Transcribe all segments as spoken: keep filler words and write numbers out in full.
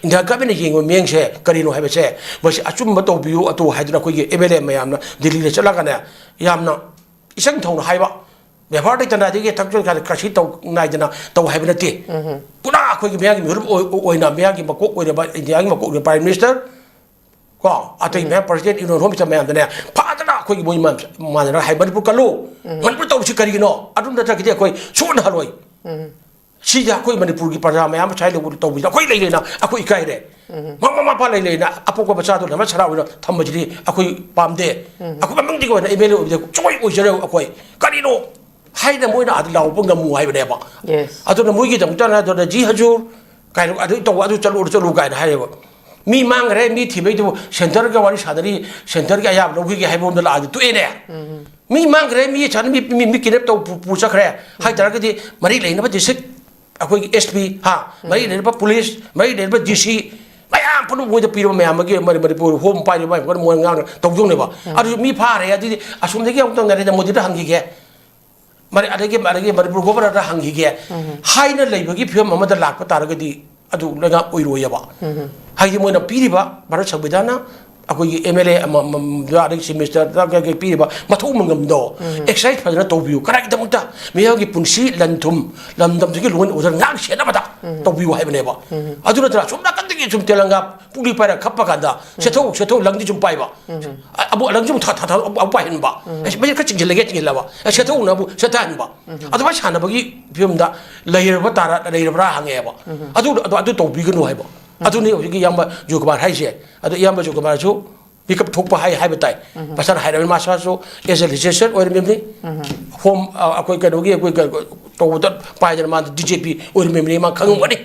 India ꯒꯚꯔꯟꯃꯦꯟꯅ ꯌꯦꯡꯕ ꯃꯤꯠꯌꯦꯡꯁꯦ ꯀꯔꯤꯅꯣ ꯍꯥꯏꯕꯁꯦ, ꯃꯁꯤ ꯑꯆꯨꯝꯕ ꯇꯧꯕꯤꯌꯨ ꯑꯗꯨ ꯍꯥꯏꯗꯅ ꯑꯩꯈꯣꯏꯒꯤ ꯑꯦꯝ ꯑꯦꯜ ꯑꯦ ꯃꯌꯥꯝꯅ ꯗꯤꯜꯂꯤꯗ ꯆꯠꯂꯒꯅꯦ, ꯌꯥꯝꯅ ꯏꯆꯪ ꯊꯧꯅ ꯍꯥꯏꯕ, ꯕꯦꯕꯥꯔ ꯂꯩꯇꯅ, ꯑꯗꯒꯤ ꯊꯛꯆꯜ ꯈꯥꯁꯤ ꯇꯧ ꯅꯥꯏꯗꯅ ꯇꯧ ꯍꯥꯏꯕ ꯅꯠꯇꯦ꯫ ꯄꯨꯔꯥ ꯑꯩꯈꯣꯏꯒꯤ ꯃꯤꯌꯥꯝꯒꯤ ꯃꯤꯍꯨꯠ ꯑꯣꯏ-, ꯑꯣꯏꯅ, ꯃꯤꯌꯥꯝꯒꯤ ꯃꯀꯣꯛ ꯑꯣꯏꯔꯕ, ꯏꯟꯗꯤꯌꯥꯒꯤ ꯃꯀꯣꯛ ꯑꯣꯏꯔꯕ ꯄ꯭ꯔꯥꯏꯝ ꯃꯤꯅꯤꯁꯇꯔ, ꯀꯣ, ꯑꯇꯩ ꯃꯌꯥꯝ ꯄ꯭ꯔꯁꯤꯗꯦꯟꯠ, ꯌꯨꯅꯤꯌꯟ ꯍꯣꯝ ꯃꯤꯅꯤꯁꯇꯔ ꯃꯌꯥꯝꯗꯅꯦ, ꯐꯖꯅ ꯑꯩꯈꯣꯏꯒꯤ ꯃꯣꯏ ꯃꯥꯟ-, ꯃꯥꯟꯅꯔꯒ ꯍꯥꯏ, "ꯃꯅꯤꯄꯨꯔ ꯀꯜꯂꯨ, ꯃꯅꯤꯄꯨꯔ ꯇꯧꯔꯤꯁꯤ ꯀꯔꯤꯒꯤꯅꯣ?" ꯑꯗꯨ ꯅꯠꯇ꯭ꯔꯒꯗꯤ ꯑꯩꯈꯣꯏ ꯁꯨꯛꯍꯟ ꯍꯜꯂꯣꯏ꯫ ꯁꯤꯁꯦ ꯑꯩꯈꯣꯏ ꯃꯅꯤꯄꯨꯔꯒꯤ ꯄ꯭ꯔꯖꯥ ꯃꯌꯥꯝ ꯑꯃ ꯁ꯭ꯋꯥꯏ ꯂꯩꯕ ꯇꯧꯕꯁꯤꯗ ꯑꯩꯈꯣꯏ ꯂꯩꯔꯦꯅ ꯑꯩꯈꯣꯏ ꯏꯀꯥꯏꯔꯦ꯫ ꯃꯃꯥ ꯃꯄꯥ ꯂꯩ ꯂꯩꯅ ꯑꯄꯣꯛꯄ ꯃꯆꯥꯗꯣ ꯂꯝꯗ ꯁꯔꯥ ꯑꯣꯏꯅ ꯊꯝꯕꯁꯤꯗꯤ ꯑꯩꯈꯣꯏ ꯄꯥꯝꯗꯦ꯫ ꯑꯩꯈꯣꯏ ꯃꯃꯤꯡꯗꯤ ꯑꯣꯏꯅ ꯑꯦꯝ ꯑꯦꯜ ꯑꯦ ꯑꯣꯏꯕꯗ ꯁꯨꯡꯑꯣꯏ ꯑꯣꯏꯖꯔꯣꯏ ꯑꯩꯈꯣꯏ꯫ ꯀꯔꯤꯅꯣ ꯍꯥꯏꯅ ꯃꯣꯏꯅ ꯑꯗꯨ ꯂꯥꯎꯕ ꯉꯝꯃꯨ ꯍꯥꯏꯕꯅꯦꯕ꯫ Yes. ꯑꯗꯨꯅ ꯃꯣꯏꯒꯤꯗꯃꯛꯇ ꯑꯗꯨꯅ ꯖꯤ ꯍꯖꯨꯔ ꯀꯥꯏꯅ ꯑꯗꯨ ꯇꯧ, ꯑꯗꯨ ꯆꯠꯂꯨ, ꯆꯠꯂꯨ ꯀꯥꯏꯅ ꯍꯥꯏꯌꯦꯕ꯫ ꯃꯤ ꯃꯥꯡꯈ꯭ꯔꯦ, ꯃꯤ ꯊꯤꯕꯩꯗꯨꯕꯨ ꯁꯦꯟꯇꯔꯒ ꯋꯥꯔꯤ ꯁꯥꯟꯅꯔꯤ, ꯁꯦꯟꯇꯔꯒꯤ ꯑꯌꯥꯕ ꯂꯧꯈꯤꯒꯦ ꯍꯥꯏꯕ ꯔꯣꯝꯗ ꯂꯥꯛꯑꯗꯤ ꯇꯣꯛꯑꯦꯅꯦ꯫ ꯃꯤ ꯃꯥꯡꯈ꯭ꯔꯦ, ꯃꯤ ꯁꯥꯟꯅ-, ꯃꯤ, ꯃꯤ, ꯃꯤ ꯀꯤꯗꯅꯦꯞ ꯇꯧ ꯄꯨ-, ꯄꯨ ꯆꯠꯈ꯭ꯔꯦ ꯍꯥꯏ ꯇꯥꯔꯒꯗꯤ ꯃꯔꯤ ꯂꯩꯅꯕ ꯗꯤꯁꯇ꯭ꯔꯤꯛ, ꯑꯩꯈꯣꯏꯒꯤ ꯑꯦꯁ ꯄꯤ, ꯍꯥ, ꯃꯔꯤ ꯂꯩꯅꯕ ꯄꯨꯂꯤꯁ, ꯃꯔꯤ ꯂꯩꯅꯕ ꯗꯤ ꯁꯤ, ꯃꯌꯥꯝ ꯄꯨꯝꯅꯃꯛ ꯃꯣꯏꯗ ꯄꯤꯔꯕ ꯃꯌꯥꯝ ꯑꯃꯒꯤ ꯃꯅꯤ-, ꯃꯅꯤꯄꯨꯔ ꯍꯣꯝ ꯄꯥꯏꯔꯤꯕ ꯃꯌꯥꯝ ꯃꯣꯏ ꯉꯥꯡꯅ ꯇꯧꯗꯧꯅꯦꯕ꯫ ꯑꯗꯨꯁꯨ ꯃꯤ ꯐꯥꯔꯦ, ꯑꯗꯨꯗꯤ ꯑꯁꯣꯝꯗꯒꯤ ꯑꯃꯨꯛꯇꯪ ꯅꯔꯦꯟꯗ꯭ꯔ ꯃꯣꯗꯤꯗ ꯍꯪꯈꯤꯒꯦ, ꯃꯔꯤ-, ꯑꯗꯒꯤ, ꯑꯗꯒꯤ ꯃꯅꯤꯄꯨꯔ ꯒꯣꯕꯔꯅꯔꯗ ꯍꯪꯈꯤꯒꯦ ꯍꯥꯏꯅ ꯂꯩꯕꯒꯤ ꯐꯤꯕꯝ ꯑꯃꯗ ꯂꯥꯛꯄ ꯇꯥꯔꯒꯗꯤ ꯑꯗꯨ ꯂꯩꯉꯥꯛ ꯑꯣꯏꯔꯣꯏꯑꯕ꯫ ꯍꯥꯏꯗꯤ ꯃꯣꯏꯅ ꯄꯤꯔꯤꯕ ꯚꯥꯔꯠ ꯁꯪꯕꯤꯙꯥꯟꯅ ꯑꯩꯈꯣꯏꯒꯤ ꯑꯦꯝ ꯑꯦꯜ ꯑꯦ ꯑꯃꯃꯝꯗ, ꯑꯗꯒꯤ ꯆꯤꯐ ꯃꯤꯅꯤꯁꯇꯔꯗ ꯀꯩꯀꯩ ꯄꯤꯔꯤꯕ ꯃꯊꯧ ꯃꯉꯝꯗꯣ ꯑꯦꯛꯁꯔꯁꯥꯏꯁ ꯐꯖꯅ ꯇꯧꯕꯤꯌꯨ꯫ ꯀꯗꯥꯏꯒꯤꯗꯃꯛꯇ? ꯃꯤꯌꯥꯝꯒꯤ ꯄꯨꯟꯁꯤ, ꯂꯟ ꯊꯨꯝ, ꯂꯝꯗꯝꯁꯤꯒꯤ ꯂꯣꯟ ꯑꯣꯔꯗꯔ ꯉꯥꯛ ꯁꯦꯟꯅꯕꯗ ꯇꯧꯕꯤꯌꯨ ꯍꯥꯏꯕꯅꯦꯕ꯫ ꯑꯗꯨ ꯅꯠꯇꯅ ꯑꯁꯣꯝ ꯅꯥꯀꯟꯗꯒꯤ ꯁꯨꯝ ꯇꯦꯂꯪꯒꯥ ꯄꯨꯛꯂꯤ ꯄꯥꯏꯔ ꯈꯞꯄ ꯀꯥꯟꯗ ꯁꯦꯠꯊꯧ, ꯁꯦꯠꯊꯧ, ꯂꯪꯗꯤ ꯁꯨꯝ ꯄꯥꯏꯕ꯫ ꯑ-, ꯑꯃꯨꯛ ꯂꯪꯁꯤ ꯑꯃꯨꯛ ꯊꯥ-, ꯊꯥ-, ꯊꯥ-, ꯑꯃꯨꯛ ꯄꯥꯏꯍꯟꯕ꯫ ꯑꯁ, ꯃꯁꯤ ꯈꯔ ꯆꯤꯡꯁꯤꯜꯂꯒꯦ, ꯆꯤꯡꯁꯤꯜꯂꯕ꯫ ꯑ, ꯁꯦꯠꯊꯧꯅ ꯑꯃꯨꯛ ꯁꯦꯠꯊꯍꯟꯕ꯫ ꯑꯗꯨꯃꯥꯏꯅ ꯁꯥꯟꯅꯕꯒꯤ ꯐꯤꯕꯝꯗ ꯂꯩꯔꯕ ꯇꯥꯔ-, ꯂꯩꯔꯕ꯭ꯔꯥ ꯍꯪꯉꯛꯑꯦꯕ꯫ ꯑꯗꯨ, ꯑꯗꯨ, ꯑꯗꯨ ꯇꯧꯕꯤꯒꯅꯨ ꯍꯥꯏꯕ꯫ ꯑꯗꯨꯅꯤ ꯍꯧꯖꯤꯛꯀꯤ ꯏꯌꯥꯝꯕ ꯖꯣꯏꯀꯨꯃꯥꯔ ꯍꯥꯏꯁꯦ꯫ ꯑꯗꯣ ꯏꯌꯥꯝꯕ ꯖꯣꯏꯀꯨꯃꯥꯔꯁꯨ ꯃꯤꯀꯞ ꯊꯣꯛꯄ ꯍꯥꯏ, ꯍꯥꯏꯕ ꯇꯥꯏ꯫ ꯃꯁꯥꯅ ꯍꯥꯏꯔꯕꯅꯤ, ꯃꯥꯁꯥꯁꯨ as a legislator ꯑꯣꯏꯔꯝꯃꯤꯕꯅꯤ꯫ ꯍꯣꯝ, ꯑ, ꯑꯩꯈꯣꯏ ꯀꯩꯅꯣꯒꯤ, ꯑꯩꯈꯣꯏ ꯀ-, ꯇꯧꯕꯗ ꯄꯥꯏꯗꯅ ꯃꯥꯗꯤ ꯗꯤ ꯖꯦ ꯄꯤ ꯑꯣꯏꯔꯝꯃꯤꯕꯅꯤ, ꯃꯥ ꯈꯪꯉꯝꯒꯅꯤ꯫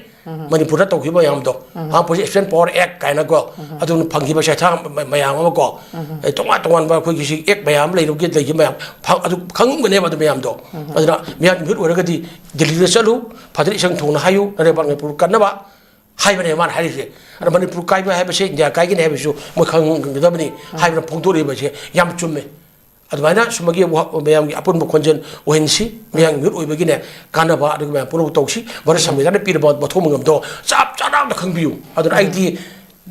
ꯃꯅꯤꯄꯨꯔꯗ ꯇꯧꯈꯤꯕ ꯃꯌꯥꯝꯗꯣ, ꯃꯍꯥꯛꯄꯨꯁꯤ ꯑꯦꯕꯁꯦꯟ ꯄꯋꯥꯔ ꯑꯦꯛ ꯀꯥꯏꯅꯀꯣ, ꯑꯗꯨꯅ ꯐꯪꯈꯤꯕ ꯁꯦꯊꯥ ꯃ-, ꯃꯌꯥꯝ ꯑꯃꯀꯣ, ꯑꯩ ꯇꯣꯉꯥꯟ ꯇꯣꯉꯥꯟꯕ ꯑꯩꯈꯣꯏꯒꯤ ꯁꯤ ꯑꯦꯛ ꯃꯌꯥꯝ ꯑꯃ ꯂꯩꯔꯝꯒꯦ, ꯂꯩꯈꯤꯕ ꯃꯌꯥꯝ ꯐ-, ꯑꯗꯨ ꯈꯪꯉꯝꯒꯅꯦꯕ ꯑꯗꯨ ꯃꯌꯥꯝꯗꯣ꯫ ꯑꯗꯨꯅ ꯃꯤꯍꯥꯠ ꯃꯤꯍꯨꯠ ꯑꯣꯏꯔꯒꯗꯤ ꯗꯤꯜꯂꯤꯗ ꯆꯠꯂꯨ, ꯐꯖꯅ ꯏꯁꯪ ꯊꯣꯡꯅ ꯍꯥꯏꯌꯨ, ꯅꯔꯩꯕꯥꯛ ꯃꯅꯤꯄꯨꯔ ꯀꯟꯅꯕ ꯍꯥꯏꯕꯅꯦ ꯃꯥꯅ ꯍꯥꯏꯔꯤꯁꯦ꯫ ꯑꯗ ꯃꯅꯤꯄꯨꯔ ꯀꯥꯏꯕ ꯍꯥꯏꯕꯁꯦ ꯏꯟꯗꯤꯌꯥ ꯀꯥꯏꯒꯅꯤ ꯍꯥꯏꯕꯁꯤꯁꯨ ꯃꯣꯏ ꯈꯪꯒꯗꯕꯅꯤ ꯍꯥꯏꯕꯅ ꯐꯣꯡꯗꯣꯔꯛꯏꯕꯁꯦ ꯌꯥꯝ ꯆꯨꯝꯃꯦ꯫ ꯑꯗꯨꯃꯥꯏꯅ ꯁꯨꯝꯕꯒꯤ ꯋꯥ-, ꯃꯌꯥꯝꯒꯤ ꯑꯄꯨꯟꯕ ꯈꯣꯟꯖꯦꯜ ꯑꯣꯏꯍꯟꯁꯤ꯫ ꯃꯌꯥꯝꯒꯤ ꯃꯤꯍꯨꯠ ꯑꯣꯏꯕꯒꯤꯅꯦ, ꯀꯥꯟꯅꯕ, ꯑꯗꯨꯒ ꯃꯌꯥꯝ ꯄꯨꯝꯅꯃꯛ ꯇꯧꯁꯤ꯫ ꯚꯥꯔꯠ ꯁꯪꯕꯤꯙꯥꯟꯅ ꯄꯤꯔꯕ ꯃꯊꯧ ꯃꯉꯝꯗꯣ ꯆꯞ ꯆꯥꯅ ꯑꯝꯇ ꯈꯪꯕꯤꯌꯨ꯫ ꯑꯗꯨꯅ ꯑꯩꯗꯤ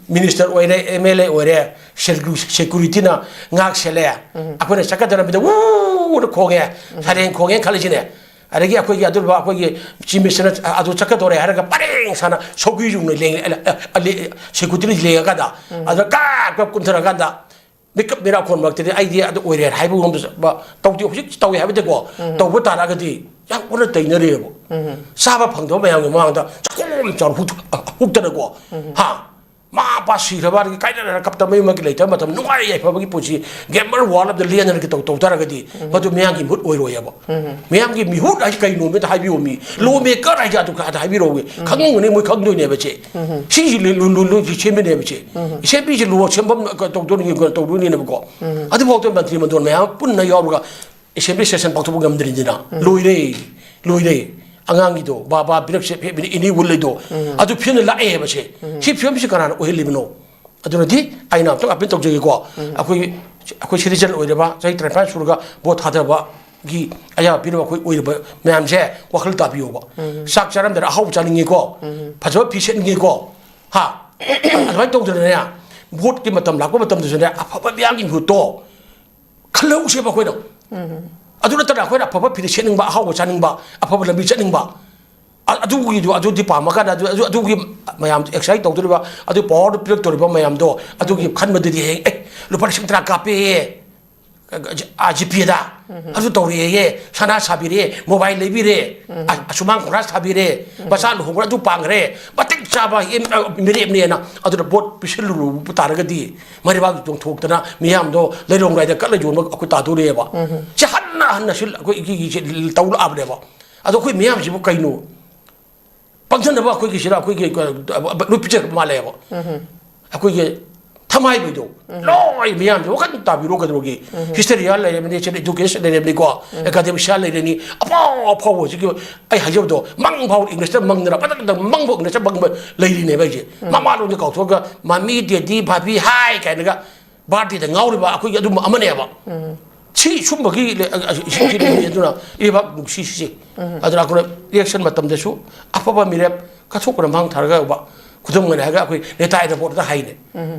ꯃꯤꯅꯤꯁꯇꯔ ꯑꯣꯏꯔꯦ, ꯑꯦꯝ ꯑꯦꯜ ꯑꯦ ꯑꯣꯏꯔꯦ, ꯁꯦꯀ꯭ꯌꯨ-, ꯁꯦꯀ꯭ꯌꯨꯔꯤꯇꯤꯅ ꯉꯥꯛ ꯁꯦꯜꯂꯦ꯫ ꯑꯩꯈꯣꯏꯅ ꯆꯠꯀꯗꯕ ꯂꯝꯕꯤꯗ ꯎꯅ ꯈꯣꯡꯉꯦ, ꯁꯥꯏꯔꯦꯟ ꯈꯣꯡꯉꯦꯅ ꯈꯜꯂꯤꯁꯤꯅꯦ꯫ ꯑꯗꯒꯤ ꯑꯩꯈꯣꯏꯒꯤ ꯑꯗꯨꯝꯕ ꯑꯩꯈꯣꯏꯒꯤ ꯆꯤꯐ ꯃꯤꯅꯤꯁꯇꯔꯅ ꯑꯗꯨ ꯆꯠꯀꯗꯧꯔꯦ ꯍꯥꯏꯔꯒ ꯄꯔꯦꯡ ꯁꯥꯅ ꯁꯧꯒ꯭ꯔꯤ ꯌꯨꯡꯅ ꯂꯦꯡ-, ꯑ, ꯑ, ꯂꯦ-, ꯁꯦꯀ꯭ꯌꯨꯔꯤꯇꯤ ꯂꯦꯡꯉꯀꯥꯟꯗ, ꯑꯗꯨꯗ ꯀꯥ ꯀꯥ ꯀꯨꯝꯊꯔꯀꯥꯟꯗ, ꯃꯤꯀꯞ ꯃꯤꯔꯥ ꯈꯣꯟ ꯃꯔꯛꯇꯗꯤ ꯑꯩꯗꯤ ꯑꯗꯨ ꯑꯣꯏꯔꯦ ꯍꯥꯏꯕ ꯉꯝꯗꯕ ꯇꯧꯗꯦ꯫ ꯍꯧꯖꯤꯛ ꯇꯧꯏ ꯍꯥꯏꯕꯗꯤꯀꯣ, ꯇꯧꯕ ꯇꯥꯔꯒꯗꯤ ꯌꯥꯝ ꯑꯣꯟꯅ ꯇꯩꯅꯔꯦꯕ꯫ ꯆꯥꯕ ꯐꯪꯗꯕ ꯃꯌꯥꯝꯒꯤ ꯃꯃꯥꯡꯗ ꯆꯥꯛꯈꯣꯝ ꯆꯥꯎꯅ ꯍꯨꯛ-, ꯍꯨꯛꯇꯅꯀꯣ, ꯍꯥ? ꯃꯃꯥ ꯃꯄꯥ ꯁꯤꯈ꯭ꯔꯕ, ꯑꯗꯒꯤ ꯀꯥꯏꯅꯔꯒ ꯀꯞꯇ ꯃꯌꯨꯝ ꯑꯃꯒꯤ ꯂꯩꯇꯕ ꯃꯇꯝ, ꯅꯨꯡꯉꯥꯏ ꯌꯥꯏꯐꯕꯒꯤ ꯄꯨꯟꯁꯤ, ꯒꯦꯃꯔ ꯋꯥꯔꯜ ꯑꯃꯗ ꯂꯦꯟꯗꯅ ꯇꯧ-, ꯇꯧ ꯇꯥꯔꯒꯗꯤ, ꯃꯗꯨ ꯃꯤꯌꯥꯝꯒꯤ ꯃꯤꯍꯨꯠ ꯑꯣꯏꯔꯣꯏꯑꯕ꯫ ꯃꯤꯌꯥꯝꯒꯤ ꯃꯤꯍꯨꯠ ꯍꯥꯏꯁꯤ ꯀꯩꯅꯣ ꯑꯝꯇ ꯍꯥꯏꯕꯤꯌꯣ ꯃꯤ꯫ ꯂꯣ ꯃꯦꯀꯔ ꯍꯥꯏꯁꯦ ꯑꯗꯨ ꯑꯗ ꯍꯥꯏꯕꯤꯔꯛꯑꯣ꯫ ꯈꯪꯉꯝꯒꯅꯤ, ꯃꯣꯏ ꯈꯪꯗꯣꯏꯅꯦꯕ ꯁꯦ꯫ ꯁꯤꯁꯤ ꯂꯣ, ꯂꯣ, ꯂꯣ, ꯁꯤ ꯁꯦꯝꯗꯣꯏꯅꯦꯕ ꯁꯦ꯫ ꯁꯦꯝꯕꯤꯁꯤ ꯂꯣ ꯁꯦꯝꯐꯝ ꯇꯧꯗꯣꯏꯅꯤ, ꯇꯧꯗꯣꯏꯅꯦꯕꯀꯣ꯫ ꯑꯗꯨꯐꯥꯎꯗ ꯃꯟꯇ꯭ꯔꯤ ꯃꯟꯗꯣꯟ ꯃꯌꯥꯝ ꯄꯨꯟꯅ ꯌꯥꯎꯔꯒ ꯑꯦꯁꯦꯝꯕ꯭ꯂꯤ ꯁꯦꯁꯟ ꯄꯥꯡꯊꯣꯛꯄ ꯉꯝꯗ꯭ꯔꯤꯗꯅ꯫ ꯂꯣꯏꯔꯦ, ꯂꯣꯏꯔꯦ꯫ ꯑꯉꯥꯡꯒꯤꯗꯣ, ꯕꯥ, ꯕꯥ, ꯄꯤꯔꯛꯁꯦ, ꯏꯅꯤ ꯋꯨꯜ ꯂꯩꯗꯣ꯫ ꯑꯗꯨ ꯐꯤꯕꯝꯗ ꯂꯥꯛꯑꯦꯕ ꯁꯦ꯫ ꯁꯤ ꯐꯤꯕꯝꯁꯤ ꯀꯅꯥꯅ ꯑꯣꯏꯍꯜꯂꯤꯕꯅꯣ? ꯑꯗꯨꯅꯗꯤ ꯑꯩꯅ ꯑꯝꯇꯪ ꯑꯄꯤꯜ ꯇꯧꯖꯒꯦꯀꯣ꯫ ꯑꯩꯈꯣꯏ, ꯑꯩꯈꯣꯏ ꯁꯤꯇꯤꯖꯟ ꯑꯣꯏꯔꯕ, ꯆꯍꯤ ꯇꯔꯥꯅꯤꯄꯥꯟ ꯁꯨꯔꯒ ꯚꯣꯠ ꯊꯥꯗꯕꯒꯤ ꯑꯌꯥꯕ ꯄꯤꯔꯕ ꯑꯩꯈꯣꯏ ꯑꯣꯏꯔꯕ ꯃꯌꯥꯝꯁꯦ ꯋꯥꯈꯜ ꯇꯥꯕꯤꯌꯣꯕ꯫ ꯆꯥꯛ ꯆꯥꯔꯝꯗꯥꯏꯗ ꯑꯍꯥꯎꯕ ꯆꯥꯅꯤꯡꯉꯤꯀꯣ, ꯐꯖꯕ ꯐꯤ ꯁꯦꯠꯅꯤꯡꯉꯤꯀꯣ, ꯍꯥ? ꯑꯗꯨꯃꯥꯏꯅ ꯇꯧꯗꯅꯅꯦ, ꯚꯣꯠꯀꯤ ꯃꯇꯝ ꯂꯥꯛꯄ ꯃꯇꯝꯗꯁꯨꯅꯦ, ꯑꯐꯕ ꯃꯤꯌꯥꯝꯒꯤ ꯃꯤꯍꯨꯠꯇꯣ ꯈꯜꯍꯧꯁꯦꯕ ꯑꯩꯈꯣꯏꯅ꯫ ꯑꯗꯨ ꯅꯠꯇꯅ ꯑꯩꯈꯣꯏꯅ ꯑꯐꯕ ꯐꯤꯔꯦ ꯁꯦꯠꯅꯤꯡꯕ, ꯑꯍꯥꯎꯕ ꯆꯥꯅꯤꯡꯕ, ꯑꯐꯕ ꯂꯝꯕꯤ ꯆꯠꯅꯤꯡꯕ, ꯑ-, ꯑꯗꯨꯒꯤꯗꯨ, ꯑꯗꯨꯗꯤ ꯄꯥꯝꯃꯀꯥꯟꯗ ꯑꯗꯨ, ꯑꯗꯨ, ꯑꯗꯨꯒꯤ ꯃꯌꯥꯝ ꯑꯦꯛꯁꯔꯁꯥꯏꯁ ꯇꯧꯗꯣꯔꯤꯕ, ꯑꯗꯨ ꯄꯋꯥꯔꯗꯨ ꯄꯤꯔꯛꯇꯧꯔꯤꯕ ꯃꯌꯥꯝꯗꯣ, ꯑꯗꯨꯒꯤ ꯈꯟꯕꯗꯨꯗꯤ ꯍꯌꯦꯡ, "ꯑꯦ, ꯂꯨꯄꯥ ꯂꯤꯁꯤꯡ ꯇꯔꯥ ꯀꯥꯞꯄꯦꯌꯦ, ꯑꯥ, ꯖꯤꯄꯦꯗ, ꯑꯗꯨ ꯇꯧꯔꯦꯌꯦ, ꯁꯅꯥ ꯁꯥꯕꯤꯔꯦ, ꯃꯣꯕꯥꯏꯜ ꯂꯩꯕꯤꯔꯦ, ꯑ-, ꯑꯁꯨꯃꯥꯡ ꯈꯣꯔꯥ ꯁꯥꯕꯤꯔꯦ, ꯃꯆꯥ ꯂꯨꯍꯣꯡꯕꯗ ꯑꯗꯨ ꯄꯥꯡꯈ꯭ꯔꯦ, ꯃꯇꯤꯛ ꯆꯥꯕ ꯑꯦꯝ-, ꯑ, ꯃꯤꯔꯦꯞꯅꯦꯅ ꯑꯗꯨꯅ ꯚꯣꯠ ꯄꯤꯁꯤꯜꯂꯨꯕ ꯇꯥꯔꯒꯗꯤ ꯃꯩꯔꯩꯕꯥꯛꯇ ꯆꯣꯡꯊꯣꯛꯇꯅ ꯃꯤꯌꯥꯝꯗꯣ ꯂꯩꯔꯣꯡ ꯂꯥꯏꯗ ꯀꯠꯂ ꯌꯣꯟꯕ ꯑꯩꯈꯣꯏ ꯇꯥꯗꯣꯔꯦꯕ꯫ ꯁꯤ ꯍꯟꯅ ꯍꯟꯅ ꯁꯤ ꯑꯩꯈꯣꯏ ꯏꯒꯤꯒꯤꯁꯦ ꯇꯧ ꯂꯥꯛꯑꯕꯅꯦꯕ꯫ ꯑꯗꯣ ꯑꯩꯈꯣꯏ ꯃꯤꯌꯥꯝꯁꯤꯕꯨ ꯀꯩꯅꯣ? ꯄꯪꯊꯅꯕ ꯑꯩꯈꯣꯏꯒꯤꯁꯤꯗ ꯑꯩꯈꯣꯏꯒꯤ, ꯑ, ꯂꯣꯏ ꯄꯤꯖꯔꯛꯄ ꯃꯥꯜꯂꯦꯕ꯫ ꯑꯩꯈꯣꯏꯒꯤ ꯊꯃꯥꯏꯕꯩꯗꯣ ꯂꯣꯏ ꯃꯤꯌꯥꯝꯁꯦ ꯋꯥꯈꯜ ꯇꯥꯕꯤꯔꯣ ꯀꯩꯗꯧꯔꯒꯦ? ꯍꯤꯁꯇꯔꯤꯌꯥꯟ ꯂꯩꯔꯕꯅꯤ, ꯁꯤꯗ ꯏꯗꯨꯀꯦꯁꯟ ꯂꯩꯔꯕꯅꯤꯀꯣ, ꯑꯦꯀꯥꯗꯦꯃꯤꯁꯤꯌꯥꯟ ꯂꯩꯔꯅꯤ, ꯑꯐꯥꯎ ꯑꯐꯥꯎꯕ ꯍꯧꯖꯤꯛꯀꯤ ꯑꯩ ꯍꯥꯏꯖꯕꯗꯣ ꯃꯪ ꯐꯥꯎ ꯏꯪꯂꯤꯁꯇ ꯃꯪꯗꯅ ꯃꯊꯪ ꯃꯊꯪ ꯃꯪ ꯐꯥꯎ ꯏꯪꯂꯤꯁꯇ ꯃꯪꯕ ꯂꯩꯔꯤꯅꯦꯕ ꯑꯩꯁꯦ꯫ ꯃꯃꯥꯂꯣꯟꯗ ꯀꯥꯎꯊꯣꯛꯑꯒ ꯃꯃꯤ, ꯗꯦꯗꯤ, ꯚꯥꯕꯤ, ꯍꯥꯏ ꯀꯥꯏꯅꯒ ꯕꯥꯔꯗꯦꯗ ꯉꯥꯎꯔꯤꯕ ꯑꯩꯈꯣꯏꯒꯤ ꯑꯗꯨꯝꯕ ꯑꯃꯅꯦꯕ꯫ ꯁꯤ ꯁꯨꯝꯕꯒꯤ ꯂꯦ-, ꯑ, ꯑ, ꯁꯤ-, ꯁꯤ ꯂꯩꯕꯅꯤ꯫ ꯑꯗꯨꯅ ꯏꯔꯩꯕꯥꯛ ꯅꯨꯡꯁꯤꯁꯤꯁꯦ꯫ ꯑꯗꯨꯅ ꯑꯩꯈꯣꯏꯅ election ꯃꯇꯝꯗꯁꯨ ꯑꯐꯕ ꯃꯤꯔꯦꯞ ꯀꯠꯊꯣꯛꯄꯅ ꯃꯥꯡ ꯊꯥꯔꯒ ꯎꯕ꯫ ꯈꯨꯗꯝ ꯑꯣꯏꯅ ꯍꯥꯏꯔꯒ ꯑꯩꯈꯣꯏ ꯅꯦꯇꯥ ꯏꯟꯗ꯭ꯔꯄꯣꯠꯇ ꯍꯥꯏꯅꯦ꯫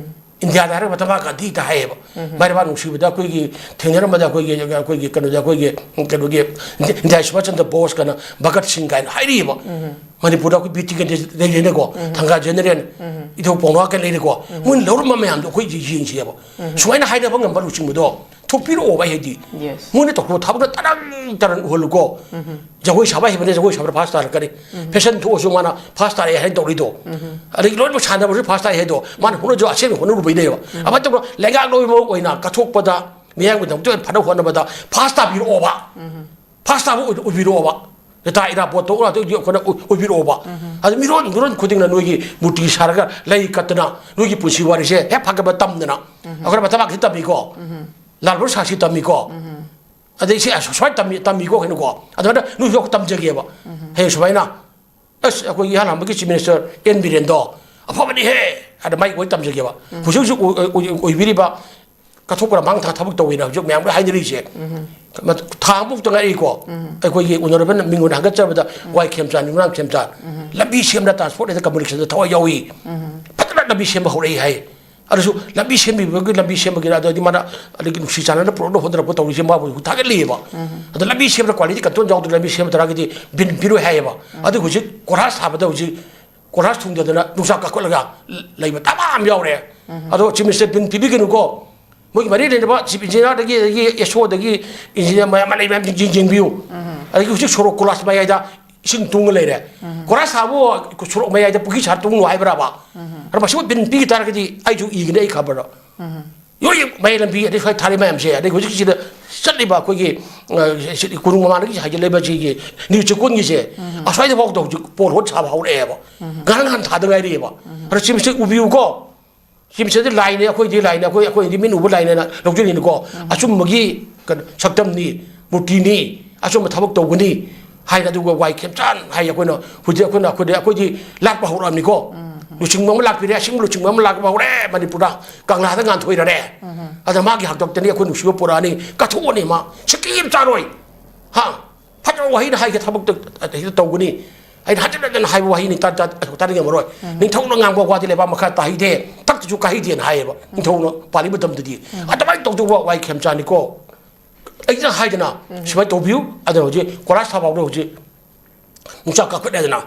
ꯏꯟꯗꯤꯌꯥꯗ ꯍꯥꯏꯔꯒ ꯃꯍꯥꯇꯃꯥ ꯒꯥꯟꯙꯤꯗ ꯍꯥꯏꯌꯦꯕ꯫ ꯃꯥꯏꯔꯩꯕꯥꯛ ꯅꯨꯡꯁꯤꯕꯗ ꯑꯩꯈꯣꯏꯒꯤ ꯊꯦꯡꯅꯔꯝꯕꯗ ꯑꯩꯈꯣꯏꯒꯤ, ꯑꯩꯈꯣꯏꯒꯤ ꯀꯩꯅꯣꯗ ꯑꯩꯈꯣꯏꯒꯤ, ꯀꯩꯅꯣꯒꯤ ꯅꯦꯇꯥꯖꯤ ꯁꯨꯚꯥꯁ ꯆꯟꯗ꯭ꯔ ꯕꯣꯁ ꯀꯥꯏꯅ, ꯚꯒꯠ ꯁꯤꯡ ꯀꯥꯏꯅ ꯍꯥꯏꯔꯤꯑꯕ꯫ ꯃꯅꯤꯄꯨꯔꯗ ꯑꯩꯈꯣꯏ ꯕꯤꯔ ꯇꯤꯀꯦꯟꯗ꯭ꯔ ꯂꯩꯔꯦꯅꯀꯣ, ꯊꯪꯒꯥ ꯖꯦꯅꯔꯦꯜ, ꯏꯙꯧ ꯄꯥꯎꯅꯥ ꯀꯥꯏꯅ ꯂꯩꯔꯦꯀꯣ꯫ ꯃꯣꯏꯅ ꯂꯧꯔꯝꯕ ꯃꯌꯥꯝꯗꯣ ꯑꯩꯈꯣꯏ ꯌꯦꯡꯁꯦꯕ꯫ ꯁꯨꯃꯥꯏꯅ ꯍꯥꯏꯅꯕ ꯉꯝꯕ ꯂꯨꯆꯤꯡꯕꯗꯣ ꯊꯣꯛꯄꯤꯔꯛꯑꯣꯕ ꯑꯩ ꯍꯥꯏꯗꯤ꯫ Yes. ꯃꯣꯏꯅ ꯇꯧꯊꯣꯛ ꯊꯕꯛꯇ ꯇꯔꯪ ꯇꯔꯪ ꯎꯍꯜꯂꯨꯀꯣ꯫ ꯖꯒꯣꯏ ꯁꯥꯕ ꯍꯩꯕꯅꯦ, ꯖꯒꯣꯏ ꯁꯥꯕꯗ ꯐꯥꯁ ꯇꯥꯔꯛꯀꯅꯤ꯫ ꯐꯦꯁꯟ ꯊꯣꯛꯑꯁꯨ ꯃꯥꯅ ꯐꯥꯁ ꯇꯥꯔꯛꯑꯦ ꯍꯥꯏꯅ ꯇꯧꯔꯤꯗꯣ꯫ ꯑꯗꯒꯤ ꯂꯣꯏꯅꯃꯛ ꯁꯥꯟꯅꯕꯁꯨ ꯐꯥꯁ ꯇꯥꯔꯛꯑꯦ ꯍꯥꯏꯗꯣ ꯃꯥꯅ ꯍꯣꯠꯅꯖ ꯑꯁꯦꯡꯕ ꯍꯣꯠꯅꯔꯨꯕꯩꯅꯦꯕ꯫ ꯑꯃꯥꯏꯅ ꯇꯧꯅ ꯂꯩꯉꯥꯛ ꯂꯣꯏꯕ ꯑꯣꯏꯅ ꯀꯠꯊꯣꯛꯄꯗ ꯃꯤꯌꯥꯝꯒꯤꯗꯃꯛꯇ ꯑꯣꯏꯅ ꯐꯅꯕ ꯍꯣꯠꯅꯕꯗ ꯐꯥꯁ ꯇꯥꯕꯤꯔꯛꯑꯣꯕ꯫ ꯐꯥꯁ ꯇꯥꯕ ꯑꯣꯏ-, ꯑꯣꯏꯕꯤꯔꯛꯑꯣꯕ꯫ ꯅꯦꯇꯥ ꯏꯔꯥꯕꯣꯠꯇ ꯑꯣꯏꯔ ꯑꯗꯨ ꯑꯩꯈꯣꯏꯅ ꯑꯣꯏ-, ꯑꯣꯏꯕꯤꯔꯛꯑꯣꯕ꯫ ꯑꯗꯨ ꯃꯤꯔꯣꯟ, ꯃꯤꯔꯣꯟ ꯈꯨꯗꯤꯡꯅ ꯅꯣꯏꯒꯤ ꯃꯨꯔꯇꯤ ꯁꯥꯔꯒ ꯂꯩ ꯀꯠꯇꯅ ꯅꯣꯏꯒꯤ ꯄꯨꯟꯁꯤ ꯋꯥꯔꯤꯁꯦ ꯍꯦꯛ ꯐꯒꯠꯄ ꯇꯝꯗꯅ꯫ ꯑꯩꯈꯣꯏꯅ ꯃꯇꯝ ꯃꯥꯡꯁꯤ ꯇꯝꯃꯤꯀꯣ꯫ ꯂꯥꯜ ꯕꯍꯥꯗꯨꯔ ꯁꯥꯁꯤ ꯇꯝꯃꯤꯀꯣ꯫ ꯑꯗꯩ ꯁꯤ ꯑꯁ-, ꯁꯨꯃꯥꯏꯅ ꯇꯝꯃꯤ, ꯇꯝꯃꯤꯀꯣ ꯀꯩꯅꯣꯀꯣ꯫ ꯑꯗꯨꯃꯥꯏꯅ ꯅꯣꯏꯁꯨ ꯇꯝꯖꯒꯦꯕ꯫ ꯍꯌꯦꯡ ꯁꯨꯃꯥꯏꯅ, "ꯑꯁ, ꯑꯩꯈꯣꯏꯒꯤ ꯏꯍꯥꯟ ꯍꯥꯟꯕꯒꯤ Chief Minister ꯑꯦꯟ ꯕꯤꯔꯦꯟꯗꯣ ꯑꯐꯕꯅꯤꯍꯦ" ꯍꯥꯏꯅ ꯃꯥꯏ ꯑꯣꯏ ꯇꯝꯖꯒꯦꯕ꯫ ꯍꯧꯖꯤꯛ ꯍꯧꯖꯤꯛ ꯑꯣꯏ-, ꯑꯣꯏ-, ꯑꯣꯏꯕꯤꯔꯤꯕ ꯀꯠꯊꯣꯛꯄꯅ ꯃꯥꯡ ꯊꯥ ꯊꯕꯛ ꯇꯧꯋꯦꯅ ꯍꯧꯖꯤꯛ ꯃꯌꯥꯝ ꯂꯣꯏ ꯍꯥꯏꯅꯔꯤꯁꯦ꯫ ꯊꯥ ꯑꯃꯨꯛꯇ ꯉꯥꯏꯔꯤꯀꯣ꯫ ꯑꯩꯈꯣꯏꯒꯤ ꯎꯅꯔꯕ ꯃꯤꯡ ꯑꯣꯏꯅ ꯍꯥꯏꯒꯠꯆꯕꯗ ꯋꯥꯏ ꯈꯦꯝꯆꯥꯟ, ꯌꯨꯝꯅꯥꯝ ꯈꯦꯝꯆꯥꯟ꯫ ꯂꯝꯕꯤ ꯁꯦꯝꯅ, transport and communication ꯗ ꯊꯋꯥꯏ ꯌꯥꯎꯏ꯫ ꯐꯖꯅ ꯂꯝꯕꯤ ꯁꯦꯝꯕ ꯍꯧꯔꯛꯏ ꯍꯥꯏ꯫ ꯑꯗꯨꯁꯨ ꯂꯝꯕꯤ ꯁꯦꯝꯕꯤꯕꯒꯤ, ꯂꯝꯕꯤ ꯁꯦꯝꯕꯒꯤꯔ, ꯑꯗꯨꯗꯤ ꯃꯥꯅ ꯑꯗꯒꯤ ꯅꯨꯡꯁꯤ ꯆꯥꯟꯅꯅ ꯄꯨꯔꯛꯅ ꯍꯣꯠꯅꯔꯛꯄ ꯇꯧꯔꯤꯁꯦ ꯃꯥꯕꯨ ꯊꯥꯒꯠꯂꯤꯑꯕ꯫ ꯑꯗꯣ ꯂꯝꯕꯤ ꯁꯦꯝꯕꯗ quality control ꯌꯥꯎꯗ꯭ꯔꯗꯤ ꯂꯝꯕꯤ ꯁꯦꯝꯕ ꯇꯥꯔꯒꯗꯤ ꯕꯤꯟ ꯄꯤꯔꯣꯏ ꯍꯥꯏꯌꯦꯕ꯫ ꯑꯗꯨ ꯍꯧꯖꯤꯛ ꯀꯣꯏꯂꯥꯁ ꯊꯥꯕꯗ ꯍꯧꯖꯤꯛ ꯀꯣꯏꯂꯥꯁ ꯊꯨꯡꯗꯗꯅ ꯅꯨꯡꯁꯥ ꯀꯥꯈꯠꯂꯒ ꯂꯩꯕ ꯇꯃꯥ ꯑꯃ ꯌꯥꯎꯔꯦ꯫ ꯑꯗꯣ Chief Minister ꯕꯤꯟ ꯄꯤꯕꯤꯒꯅꯨꯀꯣ꯫ ꯃꯣꯏꯒꯤ ꯃꯔꯤ ꯂꯩꯅꯕ Chief Engineer ꯗꯒꯤ, ꯑꯗꯒꯤ ꯑꯦꯁ ꯑꯣ ꯗꯒꯤ engineer ꯃꯌꯥꯝ ꯑꯃ ꯂꯩ, ꯃꯌꯥꯝꯁꯤꯡ ꯌꯦꯡ-, ꯌꯦꯡꯕꯤꯌꯨ꯫ ꯑꯗꯒꯤ ꯍꯧꯖꯤꯛ ꯁꯣꯔꯣꯛ ꯀꯣꯏꯂꯥꯁ ꯃꯌꯥꯏꯗ ꯏꯁꯤꯡ ꯇꯨꯡꯉ ꯂꯩꯔꯦ꯫ ꯀꯣꯏꯂꯥꯁ ꯊꯥꯕꯨ ꯁꯣꯔꯣꯛ ꯃꯌꯥꯏꯗ ꯄꯨꯈ꯭ꯔꯤ ꯁꯥꯔ ꯇꯨꯡꯉꯨ ꯍꯥꯏꯕ꯭ꯔꯕ? ꯑꯗꯣ ꯃꯁꯤꯕꯨ ꯕꯤꯟ ꯄꯤꯈꯤ ꯇꯥꯔꯒꯗꯤ ꯑꯩꯁꯨ ꯏꯒꯅꯤ ꯑꯩ ꯈꯕꯔꯗ꯫ ꯂꯣꯏ ꯃꯌꯥꯏ ꯂꯝꯕꯤ ꯑꯗꯩ ꯁ꯭ꯋꯥꯏ ꯊꯥꯔꯤ ꯃꯌꯥꯝꯁꯦ, ꯑꯗꯩ ꯍꯧꯖꯤꯛꯁꯤꯗ ꯆꯠꯂꯤꯕ ꯑꯩꯈꯣꯏꯒꯤ, ꯑ, ꯁꯤ ꯀꯣꯅꯨꯡ ꯃꯃꯥꯡꯗꯒꯤ ꯍꯥꯏꯖꯤꯜꯂꯛꯏꯕ ꯁꯤꯒꯤ ꯅ꯭ꯌꯨ ꯆꯦꯛꯀꯣꯟꯒꯤꯁꯦ, ꯑꯁ꯭ꯋꯥꯏꯗꯐꯥꯎꯗ ꯍꯧꯖꯤꯛ ꯄꯣꯜ ꯍꯣꯜ ꯁꯥꯕ ꯍꯧꯔꯛꯑꯦꯕ꯫ ꯉꯔꯥꯡ ꯅꯍꯥꯟ ꯊꯥꯗ ꯉꯥꯏꯔꯤꯑꯕ꯫ ꯑꯗꯣ Chief Minister ꯎꯕꯤꯌꯨꯀꯣ꯫ Chief Minister ꯗꯤ ꯂꯥꯏꯅꯦ, ꯑꯩꯈꯣꯏꯗꯤ ꯂꯥꯏꯅꯦ, ꯑꯩꯈꯣꯏ, ꯑꯩꯈꯣꯏꯗꯤ ꯃꯤꯠ ꯎꯕ ꯂꯥꯏꯅꯦꯅ ꯂꯧꯖꯔꯤꯅꯤꯀꯣ꯫ ꯑꯆꯨꯝꯕꯒꯤ ꯀꯩꯅꯣ, ꯁꯛꯇꯝꯅꯤ, ꯃꯨꯔꯇꯤꯅꯤ, ꯑꯆꯨꯝꯕ ꯊꯕꯛ ꯇꯧꯒꯅꯤ ꯍꯥꯏꯅ, ꯑꯗꯨꯒ ꯋꯥꯏ ꯈꯦꯝꯆꯥꯟ ꯍꯥꯏ ꯑꯩꯈꯣꯏꯅ ꯍꯧꯖꯤꯛ ꯑꯩꯈꯣꯏꯅ, ꯑꯩꯈꯣꯏꯗꯤ, ꯑꯩꯈꯣꯏꯗꯤ ꯂꯥꯠꯄ ꯍꯧꯔꯛꯑꯕꯅꯤꯀꯣ꯫ ꯂꯨꯆꯤꯡꯕ ꯑꯃ ꯂꯥꯛꯄꯤꯔꯦ, ꯑꯁꯤꯒꯨꯝꯕ ꯂꯨꯆꯤꯡꯕ ꯑꯃ ꯂꯥꯛꯄ ꯍꯧꯔꯦ ꯃꯅꯤꯄꯨꯔꯗ, ꯀꯪꯂꯥꯗ ꯉꯥꯟꯊꯣꯏꯔꯔꯦ꯫ ꯑꯗ ꯃꯥꯒꯤ ꯍꯥꯛꯇꯛꯇꯅꯤ ꯑꯩꯈꯣꯏ ꯅꯨꯡꯁꯤꯕ ꯄꯨꯔꯛꯑꯅꯤ, ꯀꯠꯊꯣꯛꯑꯅꯤ ꯃꯥ, ꯁꯤꯀꯤ ꯑꯃ ꯆꯥꯔꯣꯏ꯫ ꯍꯥ? ꯐꯖꯕ ꯋꯥꯍꯩꯅ ꯍꯥꯏꯒꯦ ꯊꯕꯛꯇ ꯍꯦꯛꯇ ꯇꯧꯒꯅꯤ꯫ ꯑꯩꯅ ꯍꯟꯖꯤꯟ ꯍꯟꯖꯤꯟ ꯍꯥꯏꯕ ꯋꯥꯍꯩꯅꯤ, ꯇꯥ-, ꯇꯥ-, ꯇꯥꯅꯤꯡꯉꯝꯃꯔꯣꯏ꯫ ꯅꯤꯡꯊꯧꯅ ꯉꯥꯡꯕ ꯋꯥꯗꯤ ꯂꯩꯕꯥꯛ ꯃꯈꯥ ꯇꯥꯍꯩꯗꯦ, ꯇꯛꯇꯁꯨ ꯀꯥꯍꯩꯗꯦꯅ ꯍꯥꯏꯌꯦꯕ ꯅꯤꯡꯊꯧꯅ ꯄꯥꯜꯂꯤ ꯃꯇꯝꯗꯗꯤ꯫ ꯑꯗꯨꯃꯥꯏꯅ ꯇꯧꯗꯧꯕ ꯋꯥꯍꯩ ꯈꯦꯝꯆꯥꯅꯤꯀꯣ꯫ ꯑꯩꯅ ꯍꯥꯏꯗꯅ ꯁꯨꯃꯥꯏꯅ ꯇꯧꯕꯤꯌꯨ, ꯑꯗꯨꯅ ꯍꯧꯖꯤꯛ ꯀꯣꯂꯥꯁ ꯊꯥꯐꯥꯎꯗ ꯍꯧꯖꯤꯛ ꯅꯨꯡꯁꯥ ꯀꯥꯈꯠꯂꯦꯗꯅ꯫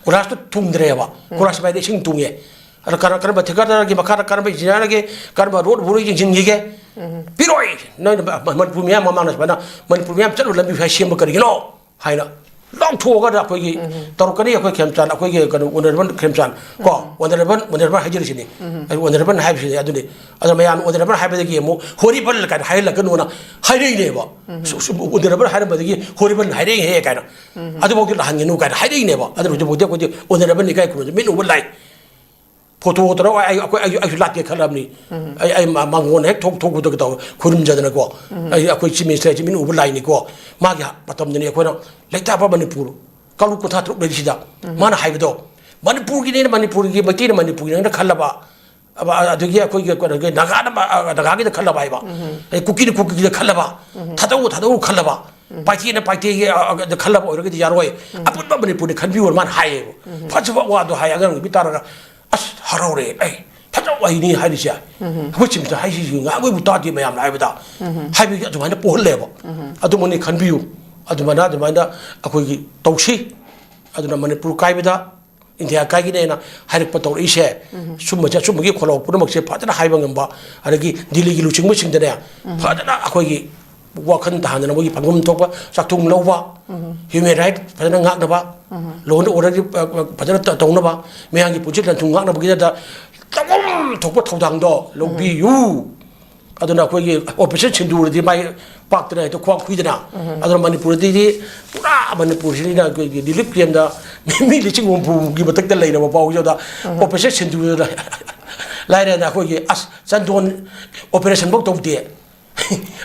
ꯀꯣꯂꯥꯁꯇꯣ ꯊꯨꯡꯗ꯭ꯔꯦꯕ꯫ ꯀꯣꯂꯥꯁ ꯃꯌꯥꯏꯗ ꯏꯁꯤꯡ ꯊꯨꯡꯉꯦ꯫ ꯑꯗ ꯀꯔ-, ꯀꯔꯝꯕ ꯊꯤꯀꯥꯗꯔꯒꯤ ꯃꯈꯥꯗ ꯀꯔꯝꯕ ꯏꯟꯖꯤꯅꯤꯌꯥꯔꯒꯤ ꯀꯔꯝꯕ ꯔꯣꯗ ꯕꯣꯔꯣ ꯌꯦꯡꯁꯤꯟꯈꯤꯒꯦ? ꯄꯤꯔꯣꯏ! ꯅꯣꯏꯅ ꯃ-, ꯃꯅꯤꯄꯨꯔ ꯃꯤꯌꯥꯝ ꯃꯃꯥꯡꯗ ꯁꯨꯃꯥꯏꯅ ꯃꯅꯤꯄꯨꯔ ꯃꯤꯌꯥꯝ ꯆꯠꯂꯨ ꯂꯝꯕꯤ ꯁ꯭ꯋꯥꯏ ꯁꯦꯝꯕ ꯀꯔꯤꯒꯤꯅꯣ? ꯍꯥꯏꯅ ꯂꯥꯎꯊꯣꯛꯑꯒ ꯑꯩꯈꯣꯏꯒꯤ ꯇꯧꯔꯛꯀꯅꯤ꯫ ꯑꯩꯈꯣꯏ ꯈꯦꯝꯆꯥꯟ, ꯑꯩꯈꯣꯏꯒꯤ ꯀꯩꯅꯣ ꯑꯣꯅꯔꯦꯕꯜ ꯈꯦꯝꯆꯥꯟ ꯀꯣ, ꯑꯣꯅꯔꯦꯕꯜ, ꯑꯣꯅꯔꯦꯕꯜ ꯍꯥꯏꯖꯔꯤꯁꯤꯅꯤ꯫ ꯑꯩ ꯑꯣꯅꯔꯦꯕꯜ ꯍꯥꯏꯕꯁꯤꯗꯤ ꯑꯗꯨꯅꯤ꯫ ꯑꯗ ꯃꯌꯥꯝ ꯑꯣꯅꯔꯦꯕꯜ ꯍꯥꯏꯕꯗꯒꯤ ꯑꯃꯨꯛ ꯍꯣꯔꯤꯕꯜ ꯀꯥꯏꯅ ꯍꯥꯏꯍꯜꯂꯛꯀꯅꯣꯅ ꯍꯥꯏꯔꯛꯏꯅꯦꯕ꯫ ꯁꯨ-, ꯁꯨꯝ ꯑꯣꯅꯔꯦꯕꯜ ꯍꯥꯏꯔꯝꯕꯗꯒꯤ ꯍꯣꯔꯤꯕꯜ ꯍꯥꯏꯔꯛꯏꯍꯦ ꯀꯥꯏꯅ꯫ ꯑꯗꯨꯐꯥꯎꯗꯤ ꯂꯥꯛꯍꯟꯒꯅꯨ ꯀꯥꯏꯅ ꯍꯥꯏꯔꯛꯏꯅꯦꯕ꯫ ꯑꯗꯨꯅ ꯍꯧꯖꯤꯛꯐꯥꯎꯗꯤ ꯑꯩꯈꯣꯏꯗꯤ ꯑꯣꯅꯔꯦꯕꯜ ꯏꯀꯥꯏ ꯈꯨꯝꯅꯕꯁꯦ ꯃꯤꯠ ꯎꯕ ꯂꯥꯏ꯫ ꯐꯣꯇꯣ ꯇꯧꯔꯒ ꯑꯩ, ꯑꯩꯈꯣꯏ, ꯑꯩ, ꯑꯩꯁꯨ ꯂꯥꯛꯀꯦ ꯈꯜꯂꯕꯅꯤ꯫ ꯑꯩ, ꯑꯩ ꯃꯥ-, ꯃꯥꯡꯒꯣꯟ ꯍꯦꯛ ꯊꯣꯛ-, ꯊꯣꯛꯄꯗꯒ ꯇꯧ ꯈꯨꯔꯨꯝꯖꯗꯅꯀꯣ꯫ ꯑꯩ, ꯑꯩꯈꯣꯏ ꯆꯤꯞ ꯃꯤꯅꯤꯁꯇꯔ ꯍꯥꯏꯁꯦ ꯃꯤꯠ ꯎꯕ ꯂꯥꯏꯅꯤꯀꯣ꯫ ꯃꯥꯒꯤ ꯃꯇꯝꯗꯅꯤ ꯑꯩꯈꯣꯏꯅ ꯂꯩꯇꯥꯕ ꯃꯅꯤꯄꯨꯔ ꯀꯥꯡꯂꯨꯞ ꯀꯨꯟꯊ꯭ꯔꯥ ꯇꯔꯨꯛ ꯂꯩꯔꯤꯁꯤꯗ ꯃꯥꯅ ꯍꯥꯏꯕꯗꯣ, ꯃꯅꯤꯄꯨꯔꯒꯤꯅꯦꯅ, ꯃꯅꯤꯄꯨꯔꯒꯤ ꯃꯩꯇꯩꯅ ꯃꯅꯤꯄꯨꯔꯒꯤꯅꯦꯅ ꯈꯜꯂꯕ, ꯑꯕ-, ꯑꯗꯒꯤ ꯑꯩꯈꯣꯏꯒꯤ ꯀꯩꯅꯣꯒꯤ ꯅꯥꯒꯥꯅ ꯃ-, ꯑ, ꯅꯥꯒꯥꯒꯤꯗ ꯈꯜꯂꯕ ꯍꯥꯏꯕ, ꯑꯗꯩ ꯀꯨꯀꯤꯅ ꯀꯨꯀꯤꯒꯤꯗ ꯈꯜꯂꯕ, ꯊꯥꯗꯧꯅ ꯊꯥꯗꯧ ꯈꯜꯂꯕ, ꯄꯥꯏꯊꯦꯅ ꯄꯥꯏꯊꯦꯒꯤ, ꯑ, ꯑ, ꯈꯜꯂꯕ ꯑꯣꯏꯔꯒꯗꯤ ꯌꯥꯔꯣꯏ꯫ ꯑꯄꯨꯟꯕ ꯃꯅꯤꯄꯨꯔꯅꯤ ꯈꯟꯕꯤꯌꯨ ꯃꯥꯅ ꯍꯥꯏꯌꯦꯕ꯫ ꯐꯖꯕ ꯋꯥꯗꯣ ꯍꯥꯏ ꯑꯉꯥꯡ ꯅꯨꯄꯤ ꯇꯥꯔꯒ, "ꯑꯁ, ꯍꯔꯥꯎꯔꯦ, ꯑꯩ ꯐꯖꯕ ꯋꯥꯍꯩꯅꯤ ꯍꯥꯏꯔꯤꯁꯦ꯫ ꯑꯩꯈꯣꯏ ꯆꯤꯝꯇ ꯍꯥꯏꯁꯤꯁꯨ ꯉꯥꯡꯕꯩꯕꯨ ꯇꯥꯗꯦ ꯃꯌꯥꯝꯅ ꯍꯥꯏꯕꯗ", ꯍꯥꯏꯕꯒꯤ ꯑꯗꯨꯃꯥꯏꯅ ꯄꯣꯛꯍꯜꯂꯦꯕ꯫ ꯑꯗꯨꯃꯛꯅꯤ ꯈꯟꯕꯤꯌꯨ꯫ ꯑꯗꯨꯃꯥꯏꯅ, ꯑꯗꯨꯃꯥꯏꯅ ꯑꯩꯈꯣꯏꯒꯤ ꯇꯧꯁꯤ꯫ ꯑꯗꯨꯅ ꯃꯅꯤꯄꯨꯔ ꯀꯥꯏꯕꯗ ꯏꯟꯗꯤꯌꯥ ꯀꯥꯏꯒꯤꯅꯦꯅ ꯍꯥꯏꯔꯛꯄ ꯇꯧꯔꯛꯏꯁꯦ, ꯁꯨꯝꯕꯁꯦ, ꯑꯁꯨꯝꯕꯒꯤ ꯈꯣꯜꯂꯥꯎ ꯄꯨꯝꯅꯃꯛꯁꯦ ꯐꯖꯅ ꯍꯥꯏꯕ ꯉꯝꯕ, ꯑꯗꯒꯤ ꯗꯤꯜꯂꯤꯒꯤ ꯂꯨꯆꯤꯡꯕꯁꯤꯡꯗꯅꯦ ꯐꯖꯅ ꯑꯩꯈꯣꯏꯒꯤ ꯋꯥꯈꯜ ꯇꯥꯍꯟꯗꯅ ꯃꯣꯏꯒꯤ ꯐꯪꯐꯝ ꯊꯣꯛꯄ ꯆꯥꯛꯊꯨꯡ ꯂꯧꯕ, ꯍ꯭ꯌꯨꯃꯦꯟ ꯔꯥꯏꯠ ꯐꯖꯅ ꯉꯥꯛꯅꯕ, ꯂꯣ ꯑꯦꯟ ꯑꯣꯔꯗꯔꯒꯤ, ꯑ, ꯑ, ꯐꯖꯅ ꯇ-, ꯇꯧꯅꯕ, ꯃꯌꯥꯝꯒꯤ ꯄꯨꯟꯁꯤ ꯂꯟꯊꯨꯡ ꯉꯥꯛꯅꯕꯒꯤꯗꯃꯛꯇ ꯇꯧꯐꯝ ꯊꯣꯛꯄ ꯊꯧꯗꯥꯡꯗꯣ ꯂꯧꯕꯤꯌꯨ꯫ ꯑꯗꯨꯅ ꯑꯩꯈꯣꯏꯒꯤ ꯑꯣꯄꯔꯦꯁꯟ ꯁꯤꯟꯗꯨꯔꯗꯤ ꯃꯥꯏ ꯄꯥꯛꯇꯅ ꯍꯦꯛꯇ ꯈ꯭ꯋꯥꯡ ꯈꯨꯏꯗꯅ꯫ ꯑꯗꯨꯅ ꯃꯅꯤꯄꯨꯔꯗꯗꯤ ꯄꯨꯔꯥ ꯃꯅꯤꯄꯨꯔꯁꯤꯅ ꯑꯩꯈꯣꯏꯒꯤ ꯔꯤꯂꯤꯐ ꯀꯦꯝꯗ ꯃꯤ ꯂꯤꯁꯤꯡ ꯍꯨꯝꯐꯨꯒꯤ ꯃꯊꯛꯇ ꯂꯩꯔꯕ ꯐꯥꯎꯕꯗ ꯑꯣꯄꯔꯦꯁꯟ ꯁꯤꯟꯗꯨꯔꯗ ꯂꯥꯏꯔꯗꯅ ꯑꯩꯈꯣꯏꯒꯤ ꯑꯁ ꯆꯟꯗꯣꯟ ꯑꯣꯄꯔꯦꯁꯟꯐꯧ ꯇꯧꯗꯦ꯫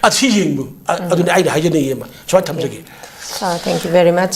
ꯑꯁꯤ ꯌꯦꯡꯕꯨ꯫ ꯑ-, ꯑꯗꯨꯅꯤ ꯑꯩꯅ ꯍꯥꯏꯖꯅꯤꯡꯉꯤ ꯑꯃ꯫ ꯁꯨꯃꯥꯏꯅ ꯊꯝꯖꯒꯦ꯫ Uh, thank you very much.